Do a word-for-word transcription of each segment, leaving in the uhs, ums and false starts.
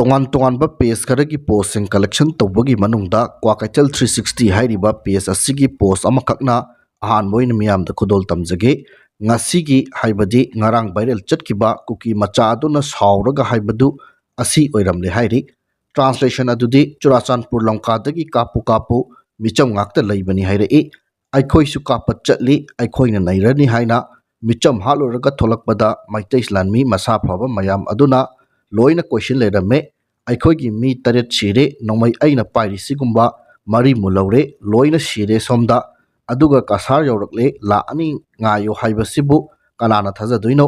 ꯇꯣꯉꯥꯟ ꯇꯣꯉꯥꯟꯕ ꯄꯦꯖ ꯈꯔꯒꯤ ꯄꯣꯁꯁꯤꯡ ꯀꯂꯦꯛꯁꯟ ꯇꯧꯕꯒꯤ ꯃꯅꯨꯡꯗ ꯀ꯭ꯋꯥꯀꯩꯊꯦꯜ ꯊ꯭ꯔꯤ ꯁꯤꯛꯁꯇꯤ ꯍꯥꯏꯔꯤꯕ ꯄꯦꯖ ꯑꯁꯤꯒꯤ ꯄꯣꯁ ꯑꯃꯈꯛꯅ ꯑꯍꯥꯟꯕ ꯑꯣꯏꯅ ꯃꯤꯌꯥꯝꯗ ꯈꯨꯗꯣꯜ ꯇꯝꯖꯒꯦ꯫ ꯉꯁꯤꯒꯤ ꯍꯥꯏꯕꯗꯤ ꯉꯔꯥꯡ ꯚꯥꯏꯔꯦꯜ ꯆꯠꯈꯤꯕ ꯀꯨꯀꯤ ꯃꯆꯥ ꯑꯗꯨꯅ ꯁꯥꯎꯔꯒ ꯍꯥꯏꯕꯗꯨ ꯑꯁꯤ ꯑꯣꯏꯔꯝꯂꯦ ꯍꯥꯏꯔꯤ꯫ ꯇ꯭ꯔꯥꯟꯁꯂꯦꯁꯟ ꯑꯗꯨꯗꯤ ꯆꯨꯔꯥꯆꯥꯟꯄꯨꯔ ꯂꯝꯀꯥꯗꯒꯤ ꯀꯥꯞꯄꯨ ꯀꯥꯞꯄꯨ, ꯃꯤꯆꯝ ꯉꯥꯛꯇ ꯂꯩꯕꯅꯤ ꯍꯥꯏꯔꯛꯏ꯫ ꯑꯩꯈꯣꯏꯁꯨ ꯀꯥꯞꯄ ꯆꯠꯂꯤ, ꯑꯩꯈꯣꯏꯅ ꯅꯩꯔꯅꯤ ꯍꯥꯏꯅ ꯃꯤꯆꯝ ꯍꯥꯠꯂꯨꯔꯒ ꯊꯣꯛꯂꯛꯄꯗ ꯃꯩꯇꯩ ꯂꯥꯟꯃꯤ ꯃꯁꯥ ꯐꯕ ꯃꯌꯥꯝ ꯑꯗꯨꯅ ꯂꯣꯏꯅ ꯀꯣꯏꯁꯤꯟ ꯂꯩꯔꯝꯃꯦ꯫ ꯑꯩꯈꯣꯏꯒꯤ ꯃꯤ ꯇꯔꯦꯠ ꯁꯤꯔꯦ, ꯅꯣꯡꯃꯩ ꯑꯩꯅ ꯄꯥꯏꯔꯤꯁꯤꯒꯨꯝꯕ ꯃꯔꯤꯃꯨꯛ ꯂꯧꯔꯦ, ꯂꯣꯏꯅ ꯁꯤꯔꯦ ꯁꯣꯝꯗ꯫ ꯑꯗꯨꯒ ꯀꯁꯥꯔ ꯌꯧꯔꯛꯂꯦ, ꯂꯥꯛꯑꯅꯤ ꯉꯥꯏꯌꯣ ꯍꯥꯏꯕꯁꯤꯕꯨ ꯀꯅꯥꯅ ꯊꯥꯖꯗꯣꯏꯅꯣ?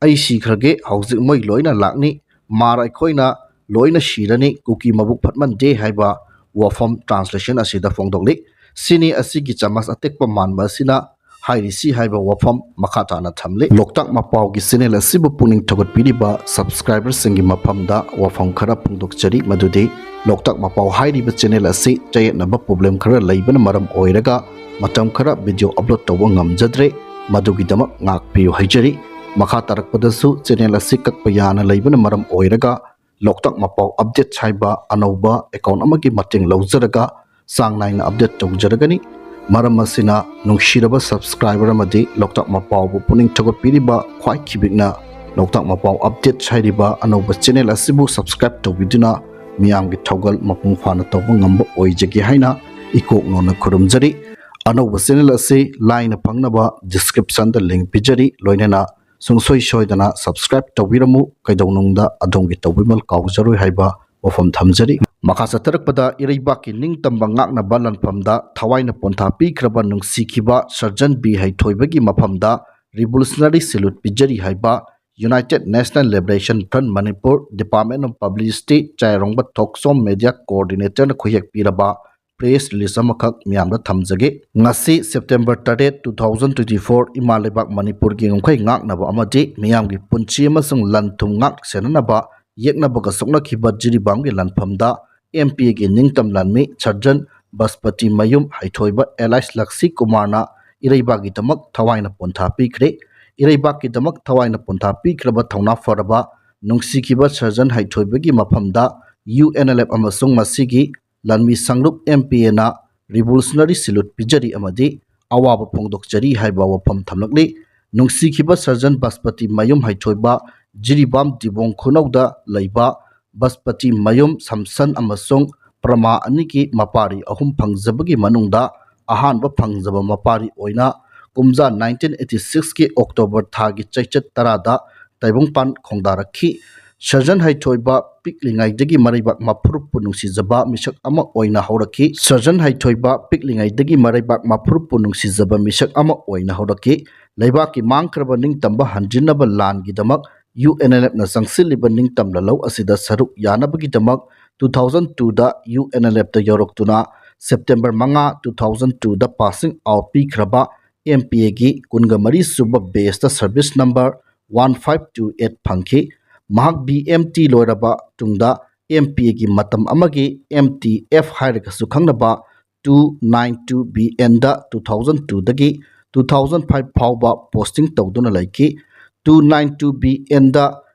ꯑꯩ ꯁꯤꯈ꯭ꯔꯒꯦ, ꯍꯧꯖꯤꯛ ꯃꯣꯏ ꯂꯣꯏꯅ ꯂꯥꯛꯅꯤ, ꯃꯥꯔ ꯑꯩꯈꯣꯏꯅ ꯂꯣꯏꯅ ꯁꯤꯔꯅꯤ, ꯀꯨꯀꯤ ꯃꯕꯨꯛ ꯐꯠꯃꯟꯗꯦ ꯍꯥꯏꯕ ꯋꯥꯐꯝ ꯇ꯭ꯔꯥꯟꯁꯂꯦꯁꯟ ꯑꯁꯤꯗ ꯐꯣꯡꯗꯣꯛꯂꯤ꯫ ꯁꯤꯅꯤ ꯑꯁꯤꯒꯤ ꯆꯃꯁ ꯑꯇꯦꯛꯄ ꯃꯥꯟꯕ ꯑꯁꯤꯅ ꯍꯥꯏꯔꯤꯁꯤ ꯍꯥꯏꯕ ꯋꯥꯐꯝ ꯃꯈꯥ ꯇꯥꯅ ꯊꯝꯂꯤ꯫ ꯂꯣꯛꯇꯥꯛ ꯃꯄꯥꯎꯒꯤ ꯆꯦꯅꯦꯜ ꯑꯁꯤꯕꯨ ꯄꯨꯛꯅꯤꯡ ꯊꯧꯒꯠꯄꯤꯔꯤꯕ ꯁꯕꯁꯀ꯭ꯔꯥꯏꯕꯔꯁꯤꯡꯒꯤ ꯃꯐꯝꯗ ꯋꯥꯐꯝ ꯈꯔ ꯐꯣꯡꯗꯣꯛꯆꯔꯤ, ꯃꯗꯨꯗꯤ ꯂꯣꯛꯇꯥꯛ ꯃꯄꯥꯎ ꯍꯥꯏꯔꯤꯕ ꯆꯦꯅꯦꯜ ꯑꯁꯤ ꯆꯌꯦꯠꯅꯕ ꯄ꯭ꯔꯣꯕ꯭ꯂꯦꯝ ꯈꯔ ꯂꯩꯕꯅ ꯃꯔꯝ ꯑꯣꯏꯔꯒ ꯃꯇꯝ ꯈꯔ ꯚꯤꯗꯤꯑꯣ ꯑꯞꯂꯣꯗ ꯇꯧꯕ ꯉꯝꯖꯗ꯭ꯔꯦ꯫ ꯃꯗꯨꯒꯤꯗꯃꯛ ꯉꯥꯛꯄꯤꯌꯨ ꯍꯥꯏꯖꯔꯤ꯫ ꯃꯈꯥ ꯇꯥꯔꯛꯄꯗꯁꯨ ꯆꯦꯅꯦꯜ ꯑꯁꯤ ꯀꯛꯄ ꯌꯥꯅ ꯂꯩꯕꯅ ꯃꯔꯝ ꯑꯣꯏꯔꯒ ꯂꯣꯛꯇꯥꯛ ꯃꯄꯥꯎ ꯑꯞꯗꯦꯠꯁ ꯍꯥꯏꯕ ꯑꯅꯧꯕ ꯑꯦꯀꯥꯎꯟ ꯑꯃꯒꯤ ꯃꯇꯦꯡ ꯂꯧꯖꯔꯒ ꯆꯥꯡ ꯅꯥꯏꯅ ꯑꯞꯗꯦꯠ ꯇꯧꯖꯔꯒꯅꯤ꯫ ꯃꯔꯝ ꯑꯁꯤꯅ ꯅꯨꯡꯁꯤꯔꯕ ꯁꯕꯁꯀ꯭ꯔꯥꯏꯕꯔ ꯑꯃꯗꯤ ꯂꯣꯛꯇꯥꯛ ꯃꯄꯥꯎꯕꯨ ꯄꯨꯛꯅꯤꯡ ꯊꯧꯒꯠꯄꯤꯔꯤꯕ ꯈ꯭ꯋꯥꯏ ꯈꯤꯕꯤꯛꯅ ꯂꯣꯛꯇꯥꯛ ꯃꯄꯥꯎ ꯑꯞꯗꯦꯠꯁ ꯍꯥꯏꯔꯤꯕ ꯑꯅꯧꯕ ꯆꯦꯅꯦꯜ ꯑꯁꯤꯕꯨ ꯁꯕꯁꯀ꯭ꯔꯥꯏꯕ ꯇꯧꯕꯤꯗꯨꯅ ꯃꯤꯌꯥꯝꯒꯤ ꯊꯧꯒꯜ ꯃꯄꯨꯡ ꯐꯥꯅ ꯇꯧꯕ ꯉꯝꯕ ꯑꯣꯏꯖꯒꯦ ꯍꯥꯏꯅ ꯏꯀꯣꯛ ꯅꯣꯟꯅ ꯈꯨꯔꯨꯝꯖꯔꯤ꯫ ꯑꯅꯧꯕ ꯆꯦꯅꯦꯜ ꯑꯁꯤ ꯂꯥꯏꯅ ꯐꯪꯅꯕ ꯗꯤꯁꯀ꯭ꯔꯤꯞꯁꯟꯗ ꯂꯤꯡ ꯄꯤꯖꯔꯤ, ꯂꯣꯏꯅꯅ ꯁꯨꯡꯁꯣꯏ ꯁꯣꯏꯗꯅ ꯁꯕꯁꯀ꯭ꯔꯥꯏꯕ ꯇꯧꯕꯤꯔꯝꯃꯨ꯫ ꯀꯩꯗꯧꯅꯨꯡꯗ ꯑꯗꯣꯝꯒꯤ ꯇꯧꯕꯤꯃꯜ ꯀꯥꯎꯖꯔꯣꯏ ꯍꯥꯏꯕ ꯋꯥꯐꯝ ꯊꯝꯖꯔꯤ꯫ ꯃꯈꯥ ꯆꯠꯊꯔꯛꯄꯗ ꯏꯔꯩꯕꯥꯛꯀꯤ ꯅꯤꯡꯇꯝꯕ ꯉꯥꯛꯅꯕ ꯂꯥꯟꯐꯝꯗ ꯊꯋꯥꯏꯅ ꯄꯣꯟꯊꯥ ꯄꯤꯈ꯭ꯔꯕ ꯅꯨꯡꯁꯤꯈꯤꯕ ꯁꯔꯖꯟ ꯕꯤ ꯍꯩꯊꯣꯏꯕꯒꯤ ꯃꯐꯝꯗ revolutionary salute ꯄꯤꯖꯔꯤ ꯍꯥꯏꯕ United National Liberation Front Manipur, Department of Publicity, Chairongba Thokchom media ꯀꯣꯑꯣꯔꯗꯤꯅꯦꯇꯔꯅ ꯈꯨꯌꯦꯛ ꯄꯤꯔꯕ ꯄ꯭ꯔꯦꯁ ꯔꯤꯂꯤꯖ ꯑꯃꯈꯛ ꯃꯤꯌꯥꯝꯗ ꯊꯝꯖꯒꯦ꯫ ꯉꯁꯤ ꯁꯦꯞꯇꯦꯝꯕꯔ ꯇꯔꯦꯠ, two thousand twenty four, ꯏꯃꯥ ꯂꯩꯕꯥꯛ ꯃꯅꯤꯄꯨꯔꯒꯤ ꯉꯝꯈꯩ ꯉꯥꯛꯅꯕ ꯑꯃꯗꯤ ꯃꯤꯌꯥꯝꯒꯤ ꯄꯨꯟꯁꯤ ꯑꯃꯁꯨꯡ ꯂꯟ ꯊꯨꯝ ꯉꯥꯛ ꯁꯦꯟꯅꯅꯕ ꯌꯦꯛꯅꯕꯒ ꯁꯣꯛꯅꯈꯤꯕ ꯖꯤꯔꯤꯕꯥꯝꯒꯤ ꯂꯥꯟꯐꯝꯗ ꯑꯦꯝ ꯄꯤ ꯑꯦꯒꯤ ꯅꯤꯡꯇꯝ ꯂꯥꯟꯃꯤ ꯁꯔꯖꯟ ꯕꯁꯄꯇꯤ ꯃꯌꯨꯝ ꯍꯩꯊꯣꯏꯕ ꯑꯦꯂꯥꯏꯁ ꯂꯛꯁꯤ ꯀꯨꯃꯥꯔꯅ ꯏꯔꯩꯕꯥꯛꯀꯤꯗꯃꯛ ꯊꯋꯥꯏꯅ ꯄꯣꯟꯊꯥ ꯄꯤꯈ꯭ꯔꯦ꯫ ꯏꯔꯩꯕꯥꯛꯀꯤꯗꯃꯛ ꯊꯋꯥꯏꯅ ꯄꯣꯟꯊꯥ ꯄꯤꯈ꯭ꯔꯕ ꯊꯧꯅꯥ ꯐꯔꯕ ꯅꯨꯡꯁꯤꯈꯤꯕ ꯁꯔꯖꯟ ꯍꯩꯊꯣꯏꯕꯒꯤ ꯃꯐꯝꯗ ꯌꯨ ꯑꯦꯟ ꯑꯦꯜ ꯑꯦꯐ ꯑꯃꯁꯨꯡ ꯃꯁꯤꯒꯤ ꯂꯥꯟꯃꯤ ꯁꯪꯂꯨꯞ ꯑꯦꯝ ꯄꯤ ꯑꯦꯅ revolutionary salute ꯄꯤꯖꯔꯤ ꯑꯃꯗꯤ ꯑꯋꯥꯕ ꯐꯣꯡꯗꯣꯛꯆꯔꯤ ꯍꯥꯏꯕ ꯋꯥꯐꯝ ꯊꯝꯂꯛꯂꯤ꯫ ꯅꯨꯡꯁꯤꯈꯤꯕ ꯁꯔꯖꯟ ꯕꯁꯄꯇꯤ ꯃꯌꯨꯝ ꯍꯩꯊꯣꯏꯕ ꯖꯤꯔꯤꯕꯥꯝ ꯗꯤꯕꯣꯡ ꯈꯨꯅꯧꯗ ꯂꯩꯕ ꯕꯁꯄꯇꯤ ꯃꯌꯨꯝ ꯁꯝꯁꯟ ꯑꯃꯁꯨꯡ ꯄ꯭ꯔꯃꯥ ꯑꯅꯤꯒꯤ ꯃꯄꯥꯔꯤ ꯑꯍꯨꯝ ꯐꯪꯖꯕꯒꯤ ꯃꯅꯨꯡꯗ ꯑꯍꯥꯟꯕ ꯐꯪꯖꯕ ꯃꯄꯥꯔꯤ ꯑꯣꯏꯅ ꯀꯨꯝꯖꯥ ꯅꯥꯏꯟꯇꯤꯟ ꯑꯩꯠꯇꯤ ꯁꯤꯛꯁꯀꯤ ꯑꯣꯛꯇꯣꯕꯔ ꯊꯥꯒꯤ ꯆꯩꯆꯠ ꯇꯔꯥꯗ ꯇꯥꯏꯕꯪꯄꯥꯟ ꯈꯣꯡꯗꯥꯔꯛꯈꯤ꯫ ꯁꯔꯖꯟ ꯍꯩꯊꯣꯏꯕ ꯄꯤꯛꯂꯤꯉꯩꯗꯒꯤ ꯃꯔꯩꯕꯥꯛ ꯃꯐꯨꯔꯨꯞꯄꯨ ꯅꯨꯡꯁꯤꯖꯕ ꯃꯤꯁꯛ ꯑꯃ ꯑꯣꯏꯅ ꯍꯧꯔꯛꯈꯤ꯫ ꯁꯔꯖꯟ ꯍꯩꯊꯣꯏꯕ ꯄꯤꯛꯂꯤꯉꯩꯗꯒꯤ ꯃꯔꯩꯕꯥꯛ ꯃꯐꯨꯔꯨꯞꯄꯨ ꯅꯨꯡꯁꯤꯖꯕ ꯃꯤꯁꯛ ꯑꯃ ꯑꯣꯏꯅ ꯍꯧꯔꯛꯈꯤ꯫ ꯂꯩꯕꯥꯛꯀꯤ ꯃꯥꯡꯈ꯭ꯔꯕ ꯅꯤꯡꯇꯝꯕ ꯍꯟꯖꯤꯟꯅꯕ ꯂꯥꯟꯒꯤꯗꯃꯛ ꯌꯨ ꯑꯦꯟ ꯑꯦꯜ ꯑꯦꯐꯅ ꯆꯪꯁꯤꯜꯂꯤꯕ ꯅꯤꯡꯇꯝ ꯂꯥꯜꯍꯧ ꯑꯁꯤꯗ ꯁꯔꯨꯛ ꯌꯥꯅꯕꯒꯤꯗꯃꯛ two thousand twoꯗ ꯌꯨ ꯑꯦꯟ ꯑꯦꯜ ꯑꯦꯐꯇ ꯌꯧꯔꯛꯇꯨꯅ ꯁꯦꯞꯇꯦꯝꯕꯔ ꯃꯉꯥ, two thousand twoꯗ passing out ꯄꯤꯈ꯭ꯔꯕ ꯑꯦꯝ ꯄꯤ ꯑꯦꯒꯤ ꯀꯨꯟꯒ ꯃꯔꯤ ꯁꯨꯕ batchꯇ service number one five two eight ꯐꯪꯈꯤ꯫ ꯃꯍꯥꯛ ꯕꯤ ꯑꯦꯝ ꯇꯤ ꯂꯣꯏꯔꯕ ꯇꯨꯡꯗ ꯑꯦꯝ ꯄꯤ ꯑꯦꯒꯤ ꯃꯇꯝ ꯑꯃꯒꯤ ꯑꯦꯝ ꯇꯤ ꯑꯦꯐ ꯍꯥꯏꯔꯒꯁꯨ ꯈꯪꯅꯕ two nine two B Nꯗ two thousand twoꯗꯒꯤ two thousand five ꯐꯥꯎꯕ posting ꯇꯧꯗꯨꯅ ꯂꯩꯈꯤ꯫ Two nine two B Nꯗ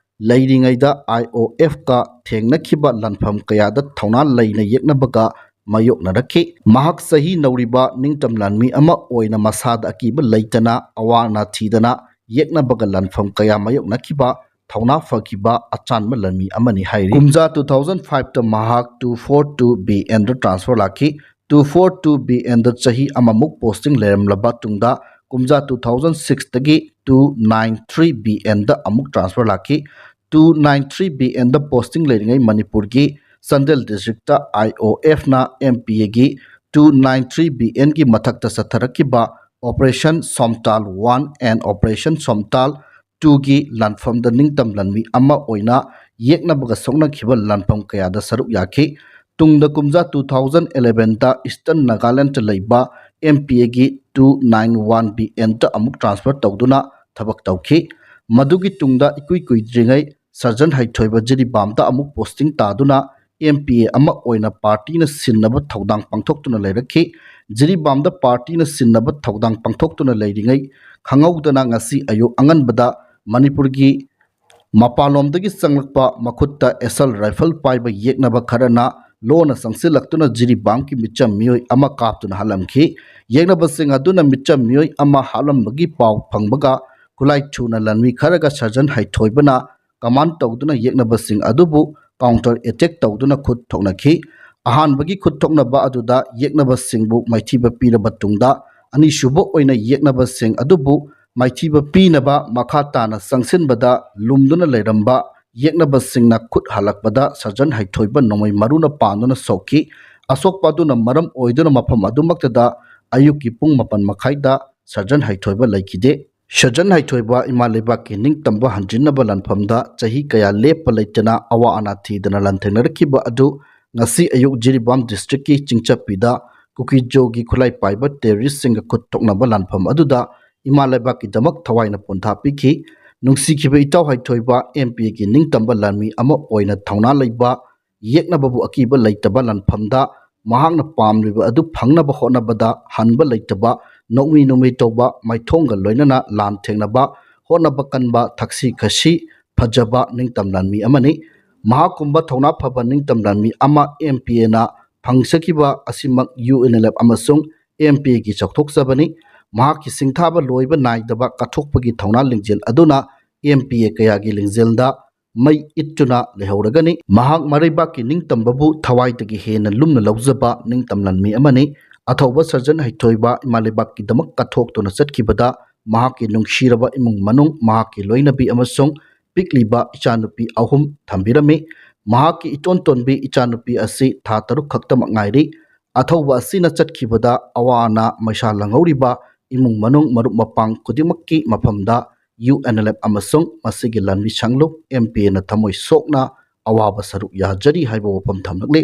ꯂꯩꯔꯤꯉꯩꯗ I O Fꯀ ꯊꯦꯡꯅꯈꯤꯕ ꯂꯥꯟꯐꯝ ꯀꯌꯥꯗ ꯊꯧꯅꯥ ꯂꯩꯅ ꯌꯦꯛꯅꯕꯒ ꯃꯥꯌꯣꯛꯅꯔꯛꯈꯤ꯫ ꯃꯍꯥꯛ ꯆꯍꯤ ꯅꯧꯔꯤꯕ ꯅꯤꯡꯇꯝ ꯂꯥꯟꯃꯤ ꯑꯃ ꯑꯣꯏꯅ ꯃꯁꯥꯗ ꯑꯀꯤꯕ ꯂꯩꯇꯅ ꯑꯋꯥ ꯑꯅꯥ ꯊꯤꯗꯅ ꯌꯦꯛꯅꯕꯒ ꯂꯥꯟꯐꯝ ꯀꯌꯥ ꯃꯥꯌꯣꯛꯅꯈꯤꯕ ꯊꯧꯅꯥ ꯐꯈꯤꯕ ꯑꯆꯥꯟꯕ ꯂꯥꯟꯃꯤ ꯑꯃꯅꯤ ꯍꯥꯏꯔꯤ꯫ ꯀꯨꯝꯖꯥ two thousand fiveꯇ ꯃꯍꯥꯛ two four two B Nꯗ transfer ꯂꯥꯛꯈꯤ꯫ Two four two B Nꯗ ꯆꯍꯤ ꯑꯃꯃꯨꯛ posting ꯂꯩꯔꯝꯂꯕ ꯇꯨꯡꯗ ꯀꯨꯝꯖꯥ two thousand sixꯇꯒꯤ two nine three B Nꯗ ꯑꯃꯨꯛ transfer ꯂꯥꯛꯈꯤ꯫ Two nine three B Nꯗ posting ꯂꯩꯔꯤꯉꯩ ꯃꯅꯤꯄꯨꯔꯒꯤ Chandel districtꯇ I O Fꯅ M P Aꯒꯤ two nine three B Nꯒꯤ ꯃꯊꯛꯇ ꯆꯠꯊꯔꯛꯈꯤꯕ Operation Somtal one and Operation Somtal twoꯒꯤ ꯂꯥꯟꯐꯝꯗ ꯅꯤꯡꯇꯝ ꯂꯥꯟꯃꯤ ꯑꯃ ꯑꯣꯏꯅ ꯌꯦꯛꯅꯕꯒ ꯁꯣꯛꯅꯈꯤꯕ ꯂꯥꯟꯐꯝ ꯀꯌꯥꯗ ꯁꯔꯨꯛ ꯌꯥꯈꯤ꯫ ꯇꯨꯡꯗ ꯀꯨꯝꯖꯥ two thousand elevenꯗ Eastern Nagalandꯇ ꯂꯩꯕ M P Aꯒꯤ two nine one B Nꯗ ꯑꯃꯨꯛ transfer ꯇꯧꯗꯨꯅ ꯊꯕꯛ ꯇꯧꯈꯤ꯫ ꯃꯗꯨꯒꯤ ꯇꯨꯡꯗ ꯏꯀꯨꯏ ꯀꯨꯏꯗ꯭ꯔꯤꯉꯩ ꯁꯔꯖꯟ ꯍꯩꯊꯣꯏꯕ ꯖꯤꯔꯤꯕꯥꯝꯗ ꯑꯃꯨꯛ posting ꯇꯥꯗꯨꯅ M P A ꯑꯃ ꯑꯣꯏꯅ partyꯅ ꯁꯤꯟꯅꯕ ꯊꯧꯗꯥꯡ ꯄꯥꯡꯊꯣꯛꯇꯨꯅ ꯂꯩꯔꯛꯈꯤ꯫ ꯖꯤꯔꯤꯕꯥꯝꯗ partyꯅ ꯁꯤꯟꯅꯕ ꯊꯧꯗꯥꯡ ꯄꯥꯡꯊꯣꯛꯇꯨꯅ ꯂꯩꯔꯤꯉꯩ ꯈꯪꯍꯧꯗꯅ ꯉꯁꯤ ꯑꯌꯨꯛ ꯑꯉꯟꯕꯗ ꯃꯅꯤꯄꯨꯔꯒꯤ ꯃꯄꯥꯟꯂꯣꯝꯗꯒꯤ ꯆꯪꯂꯛꯄ ꯃꯈꯨꯠꯇ ꯑꯦꯁꯜ ꯔꯥꯏꯐꯜ ꯄꯥꯏꯕ ꯌꯦꯛꯅꯕ ꯈꯔꯅ ꯂꯣꯟꯅ ꯆꯪꯁꯤꯜꯂꯛꯇꯨꯅ ꯖꯤꯔꯤꯕꯥꯝꯒꯤ ꯃꯤꯆꯝ ꯃꯤꯑꯣꯏ ꯑꯃ ꯀꯥꯞꯇꯨꯅ ꯍꯥꯠꯂꯝꯈꯤ꯫ ꯌꯦꯛꯅꯕꯁꯤꯡ ꯑꯗꯨꯅ ꯃꯤꯆꯝ ꯃꯤꯑꯣꯏ ꯑꯃ ꯍꯥꯠꯂꯝꯕꯒꯤ ꯄꯥꯎ ꯐꯪꯕꯒ ꯈꯨꯠꯂꯥꯏ ꯊꯨꯅ ꯂꯥꯟꯃꯤ ꯈꯔꯒ ꯁꯔꯖꯟ ꯍꯩꯊꯣꯏꯕꯅ ꯀꯃꯥꯟ ꯇꯧꯗꯨꯅ ꯌꯦꯛꯅꯕꯁꯤꯡ ꯑꯗꯨꯕꯨ ꯀꯥꯎꯟꯇꯔ ꯑꯦꯇꯦꯛ ꯇꯧꯗꯨꯅ ꯈꯨꯠ ꯊꯣꯛꯅꯈꯤ꯫ ꯑꯍꯥꯟꯕꯒꯤ ꯈꯨꯠ ꯊꯣꯛꯅꯕ ꯑꯗꯨꯗ ꯌꯦꯛꯅꯕꯁꯤꯡꯕꯨ ꯃꯥꯏꯊꯤꯕ ꯄꯤꯔꯕ ꯇꯨꯡꯗ, ꯑꯅꯤꯁꯨꯕ ꯑꯣꯏꯅ ꯌꯦꯛꯅꯕꯁꯤꯡ ꯑꯗꯨꯕꯨ ꯃꯥꯏꯊꯤꯕ ꯄꯤꯅꯕ ꯃꯈꯥ ꯇꯥꯅ ꯆꯪꯁꯤꯟꯕꯗ ꯂꯨꯝꯗꯨꯅ ꯂꯩꯔꯝꯕ ꯌꯦꯛꯅꯕꯁꯤꯡꯅ ꯈꯨꯠ ꯍꯜꯂꯛꯄꯗ ꯁꯔꯖꯟ ꯍꯩꯊꯣꯏꯕ ꯅꯣꯡꯃꯩ ꯃꯔꯨꯅ ꯄꯥꯟꯗꯨꯅ ꯁꯣꯛꯈꯤ꯫ ꯑꯁꯣꯛꯄ ꯑꯗꯨꯅ ꯃꯔꯝ ꯑꯣꯏꯗꯨꯅ ꯃꯐꯝ ꯑꯗꯨꯃꯛꯇꯗ ꯑꯌꯨꯛꯀꯤ ꯄꯨꯡ ꯃꯥꯄꯟ ꯃꯈꯥꯏꯗ ꯁꯔꯖꯟ ꯍꯩꯊꯣꯏꯕ ꯂꯩꯈꯤꯗꯦ꯫ ꯁꯔꯖꯟ ꯍꯩꯊꯣꯏꯕ ꯏꯃꯥ ꯂꯩꯕꯥꯛꯀꯤ ꯅꯤꯡꯇꯝꯕ ꯍꯟꯖꯤꯟꯅꯕ ꯂꯥꯟꯐꯝꯗ ꯆꯍꯤ ꯀꯌꯥ ꯂꯦꯞꯄ ꯂꯩꯇꯅ ꯑꯋꯥ ꯑꯅꯥ ꯊꯤꯗꯅ ꯂꯥꯟꯊꯦꯡꯅꯔꯛꯈꯤꯕ ꯑꯗꯨ ꯉꯁꯤ ꯑꯌꯨꯛ ꯖꯤꯔꯤꯕꯥꯝ ꯗꯤꯁꯇ꯭ꯔꯤꯛꯀꯤ ꯆꯤꯡꯆꯞꯄꯤꯗ ꯀꯨꯀꯤꯖꯣꯒꯤ ꯈꯨꯠꯂꯥꯏ ꯄꯥꯏꯕ ꯇꯦꯔꯣꯔꯤꯁꯁꯤꯡꯒ ꯈꯨꯠ ꯊꯣꯛꯅꯕ ꯂꯥꯟꯐꯝ ꯑꯗꯨꯗ ꯏꯃꯥ ꯂꯩꯕꯥꯛꯀꯤꯗꯃꯛ ꯊꯋꯥꯏꯅ ꯄꯣꯟꯊꯥ ꯄꯤꯈꯤ꯫ ꯅꯨꯡꯁꯤꯈꯤꯕ ꯏꯇꯥꯎ ꯍꯩꯊꯣꯏꯕ ꯑꯦꯝ ꯄꯤ ꯑꯦꯒꯤ ꯅꯤꯡꯇꯝꯕ ꯂꯥꯟꯃꯤ ꯑꯃ ꯑꯣꯏꯅ ꯊꯧꯅꯥ ꯂꯩꯕ, ꯌꯦꯛꯅꯕꯕꯨ ꯑꯀꯤꯕ ꯂꯩꯇꯕ ꯂꯥꯟꯐꯝꯗ ꯃꯍꯥꯛꯅ ꯄꯥꯝꯂꯤꯕ ꯑꯗꯨ ꯐꯪꯅꯕ ꯍꯣꯠꯅꯕꯗ ꯍꯟꯕ ꯂꯩꯇꯕ, ꯅꯣꯛꯃꯤ ꯅꯣꯛꯃꯤ ꯇꯧꯕ, ꯃꯥꯏꯊꯣꯡꯒ ꯂꯣꯏꯅꯅ ꯂꯥꯟ ꯊꯦꯡꯅꯕ, ꯍꯣꯠꯅꯕ ꯀꯟꯕ, ꯊꯛꯁꯤ ꯈꯥꯁꯤ ꯐꯖꯕ ꯅꯤꯡꯇꯝ ꯂꯥꯟꯃꯤ ꯑꯃꯅꯤ꯫ ꯃꯍꯥꯛꯀꯨꯝꯕ ꯊꯧꯅꯥ ꯐꯕ ꯅꯤꯡꯇꯝ ꯂꯥꯟꯃꯤ ꯑꯃ ꯑꯦꯝ ꯄꯤ ꯑꯦꯅ ꯐꯪꯖꯈꯤꯕ ꯑꯁꯤꯃꯛ ꯌꯨ ꯑꯦꯟ ꯑꯦꯜ ꯑꯦꯐ ꯑꯃꯁꯨꯡ ꯑꯦꯝ ꯄꯤ ꯑꯦꯒꯤ ꯆꯥꯎꯊꯣꯛꯆꯕꯅꯤ꯫ ꯃꯍꯥꯛꯀꯤ ꯁꯤꯡꯊꯥꯕ ꯂꯣꯏꯕ ꯅꯥꯏꯗꯕ ꯀꯠꯊꯣꯛꯄꯒꯤ ꯊꯧꯅꯥ ꯂꯤꯡꯖꯦꯜ ꯑꯗꯨꯅ ꯑꯦꯝ ꯄꯤ ꯑꯦ ꯀꯌꯥꯒꯤ ꯂꯤꯡꯖꯦꯜꯗ ꯃꯩ ꯏꯠꯇꯨꯅ ꯂꯩꯍꯧꯔꯒꯅꯤ꯫ ꯃꯍꯥꯛ ꯃꯔꯩꯕꯥꯛꯀꯤ ꯅꯤꯡꯇꯝꯕꯕꯨ ꯊꯋꯥꯏꯗꯒꯤ ꯍꯦꯟꯅ ꯂꯨꯝꯅ ꯂꯧꯖꯕ ꯅꯤꯡꯇꯝ ꯂꯥꯟꯃꯤ ꯑꯃꯅꯤ꯫ ꯑꯊꯧꯕ ꯁꯔꯖꯟ ꯍꯩꯊꯣꯏꯕ ꯏꯃꯥ ꯂꯩꯕꯥꯛꯀꯤꯗꯃꯛ ꯀꯠꯊꯣꯛꯇꯨꯅ ꯆꯠꯈꯤꯕꯗ ꯃꯍꯥꯛꯀꯤ ꯅꯨꯡꯁꯤꯔꯕ ꯏꯃꯨꯡ ꯃꯅꯨꯡ, ꯃꯍꯥꯛꯀꯤ ꯂꯣꯏꯅꯕꯤ ꯑꯃꯁꯨꯡ ꯄꯤꯛꯂꯤꯕ ꯏꯆꯥꯅꯨꯄꯤ ꯑꯍꯨꯝ ꯊꯝꯕꯤꯔꯝꯃꯤ꯫ ꯃꯍꯥꯛꯀꯤ ꯏꯇꯣꯟ ꯇꯣꯟꯕꯤ ꯏꯆꯥꯅꯨꯄꯤ ꯑꯁꯤ ꯊꯥ ꯇꯔꯨꯛ ꯈꯛꯇꯃꯛ ꯉꯥꯏꯔꯤ꯫ ꯑꯊꯧꯕ ꯑꯁꯤꯅ ꯆꯠꯈꯤꯕꯗ ꯑꯋꯥ ꯑꯅꯥ ꯃꯩꯁꯥ ꯂꯥꯡꯍꯧꯔꯤꯕ ꯏꯃꯨꯡ ꯃꯅꯨꯡ, ꯃꯔꯨꯞ ꯃꯄꯥꯡ ꯈꯨꯗꯤꯡꯃꯛꯀꯤ ꯃꯐꯝꯗ ꯌꯨ ꯑꯦꯟ ꯑꯦꯜ ꯑꯦꯐ ꯑꯃꯁꯨꯡ ꯃꯁꯤꯒꯤ ꯂꯥꯟꯃꯤ ꯁꯥꯡꯂꯨꯞ ꯑꯦꯝ ꯄꯤ ꯑꯦꯅ ꯊꯃꯣꯏ ꯁꯣꯛꯅ ꯑꯋꯥꯕ ꯁꯔꯨꯛ ꯌꯥꯖꯔꯤ ꯍꯥꯏꯕ ꯋꯥꯐꯝ ꯊꯝꯂꯛꯂꯤ꯫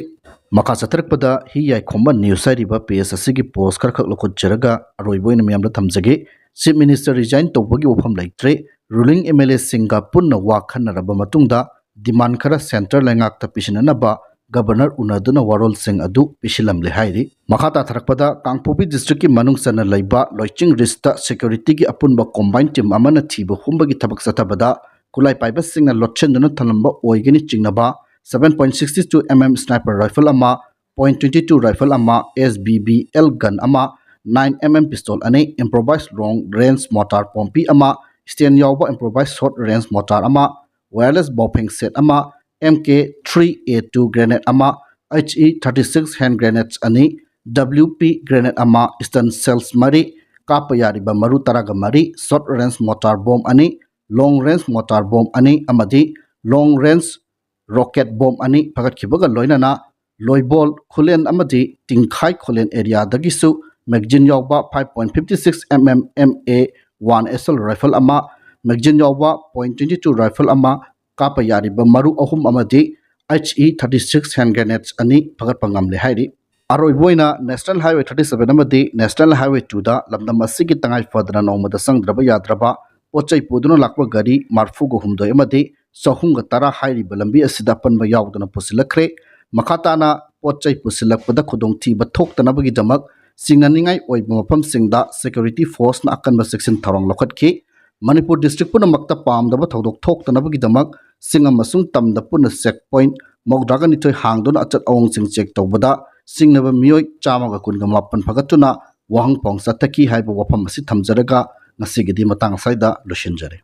ꯃꯈꯥ ꯆꯠꯊꯔꯛꯄꯗ ꯍꯤ ꯌꯥꯏꯈꯣꯝꯕ ꯅ꯭ꯌꯨꯁ ꯍꯥꯏꯔꯤꯕ ꯄꯦꯖ ꯑꯁꯤꯒꯤ ꯄꯣꯁ ꯈꯔꯈꯛ ꯂꯧꯈꯠꯆꯔꯒ ꯑꯔꯣꯏꯕ ꯑꯣꯏꯅ ꯃꯌꯥꯝꯗ ꯊꯝꯖꯒꯦ꯫ ꯆꯤꯐ ꯃꯤꯅꯤꯁꯇꯔ ꯔꯤꯖꯥꯏꯟ ꯇꯧꯕꯒꯤ ꯋꯥꯐꯝ ꯂꯩꯇ꯭ꯔꯦ꯫ ꯔꯨꯂꯤꯡ ꯑꯦꯝ ꯑꯦꯜ ꯑꯦꯁꯤꯡꯒ ꯄꯨꯟꯅ ꯋꯥ ꯈꯟꯅꯔꯕ ꯃꯇꯨꯡꯗ ꯗꯤꯃꯥꯟ ꯈꯔ ꯁꯦꯟꯇꯔ ꯂꯩꯉꯥꯛꯇ ꯄꯤꯁꯤꯟꯅꯅꯕ ꯒꯕꯔꯅꯔ ꯎꯅꯗꯨꯅ ꯋꯥꯔꯣꯜꯁꯤꯡ ꯑꯗꯨ ꯄꯤꯁꯤꯜꯂꯝꯂꯦ ꯍꯥꯏꯔꯤ꯫ ꯃꯈꯥ ꯇꯥꯊꯔꯛꯄꯗ ꯀꯥꯡꯄꯣꯛꯄꯤ ꯗꯤꯁꯇ꯭ꯔꯤꯛꯀꯤ ꯃꯅꯨꯡ ꯆꯟꯅ ꯂꯩꯕ ꯂꯣꯏꯆꯤꯡ ꯔꯤꯁꯇ ꯁꯦꯀ꯭ꯌꯨꯔꯤꯇꯤꯒꯤ ꯑꯄꯨꯟꯕ ꯀꯣꯝꯕꯥꯏꯟ ꯇꯤꯝ ꯑꯃꯅ ꯊꯤꯕ ꯍꯨꯝꯕꯒꯤ ꯊꯕꯛ ꯆꯠꯊꯕꯗ ꯈꯨꯠꯂꯥꯏ ꯄꯥꯏꯕꯁꯤꯡꯅ ꯂꯣꯠꯁꯤꯟꯗꯨꯅ ꯊꯝꯂꯝꯕ ꯑꯣꯏꯒꯅꯤ ꯆꯤꯡꯅꯕ seven point six two mm sniper rifle ꯑꯃ, point twenty two rifle ꯑꯃ, S B B L gun ꯑꯃ, nine mm pistol ꯑꯅꯤ, improvised long range mortar Pompey ꯑꯃ, stand ꯌꯥꯎꯕ improvised short range mortar ꯑꯃ, wireless ꯕꯥꯎꯐꯦꯡ set ꯑꯃ, M K three A two grenade ꯑꯃ, H E thirty six hand grenades ꯑꯅꯤ, W P grenade ꯑꯃ, stun shells ꯃꯔꯤ, ꯀꯥꯞꯄ ꯌꯥꯔꯤꯕ ꯃꯔꯨ ꯇꯔꯥꯒ ꯃꯔꯤ, short range mortar bomb ꯑꯅꯤ, long range mortar bomb ꯑꯅꯤ ꯑꯃꯗꯤ long range rocket bomb ꯑꯅꯤ ꯐꯒꯠꯈꯤꯕꯒ ꯂꯣꯏꯅꯅ ꯂꯣꯏꯕꯣꯜ ꯈꯨꯂꯦꯟ ꯑꯃꯗꯤ ꯇꯤꯡꯈꯥꯏ ꯈꯨꯂꯦꯟ areaꯗꯒꯤꯁꯨ magazine ꯌꯥꯎꯕ five point fifty six mm M A one S L rifle ꯑꯃ, magazine ꯌꯥꯎꯕ point twenty two rifle ꯑꯃ, ꯀꯥꯞꯄ ꯌꯥꯔꯤꯕ ꯃꯔꯨ ꯑꯍꯨꯝ ꯑꯃꯗꯤ H E thirty six hand grenades ꯑꯅꯤ ꯐꯒꯠꯄ ꯉꯝꯂꯦ ꯍꯥꯏꯔꯤ꯫ ꯑꯔꯣꯏꯕ ꯑꯣꯏꯅ National Highway thirty seven ꯑꯃꯗꯤ National Highway twoꯗ ꯂꯝꯗꯝ ꯑꯁꯤꯒꯤ ꯇꯉꯥꯏ ꯐꯗꯅ ꯅꯣꯡꯃꯗ ꯆꯪꯗ꯭ꯔꯕ ꯌꯥꯗ꯭ꯔꯕ ꯄꯣꯠ ꯆꯩ ꯄꯨꯗꯨꯅ ꯂꯥꯛꯄ ꯒꯥꯔꯤ ꯃꯔꯤꯐꯨꯒ ꯍꯨꯝꯗꯣꯏ ꯑꯃꯗꯤ ꯆꯍꯨꯝꯒ ꯇꯔꯥ ꯍꯥꯏꯔꯤꯕ ꯂꯝꯕꯤ ꯑꯁꯤꯗ ꯑꯄꯟꯕ ꯌꯥꯎꯗꯅ ꯄꯨꯁꯤꯜꯂꯛꯈ꯭ꯔꯦ꯫ ꯃꯈꯥ ꯇꯥꯅ ꯄꯣꯠ ꯆꯩ ꯄꯨꯁꯤꯜꯂꯛꯄꯗ ꯈꯨꯗꯣꯡꯊꯤꯕ ꯊꯣꯛꯇꯅꯕꯒꯤꯗꯃꯛ ꯆꯤꯡꯅꯅꯤꯡꯉꯥꯏ ꯑꯣꯏꯕ ꯃꯐꯝꯁꯤꯡꯗ security forceꯅ ꯑꯀꯟꯕ ꯆꯦꯛꯁꯤꯟ ꯊꯧꯔꯥꯡ ꯂꯧꯈꯠꯈꯤ꯫ ꯃꯅꯤꯄꯨꯔ district ꯄꯨꯝꯅꯃꯛꯇ ꯄꯥꯝꯗꯕ ꯊꯧꯗꯣꯛ ꯊꯣꯛꯇꯅꯕꯒꯤꯗꯃꯛ ꯆꯤꯡ ꯑꯃꯁꯨꯡ ꯇꯝꯗ ꯄꯨꯟꯅ check point ꯃꯧꯗ꯭ꯔꯥꯒ ꯅꯤꯊꯣꯏ ꯍꯥꯡꯗꯨꯅ ꯑꯆꯠ ꯑꯋꯣꯡꯁꯤꯡ check ꯇꯧꯕꯗ ꯆꯤꯡꯅꯕ ꯃꯤꯑꯣꯏ ꯆꯥꯝꯃꯒ ꯀꯨꯟꯒ ꯃꯥꯄꯟ ꯐꯒꯠꯇꯨꯅ ꯋꯥꯍꯪ ꯄꯥꯎ ꯆꯠꯊꯈꯤ ꯍꯥꯏꯕ ꯋꯥꯐꯝ ꯑꯁꯤ ꯊꯝꯖꯔꯒ ꯉꯁꯤꯒꯤꯗꯤ ꯃꯇꯥꯡ ꯑꯁ꯭ꯋꯥꯏꯗ ꯂꯣꯏꯁꯤꯟꯖꯔꯦ꯫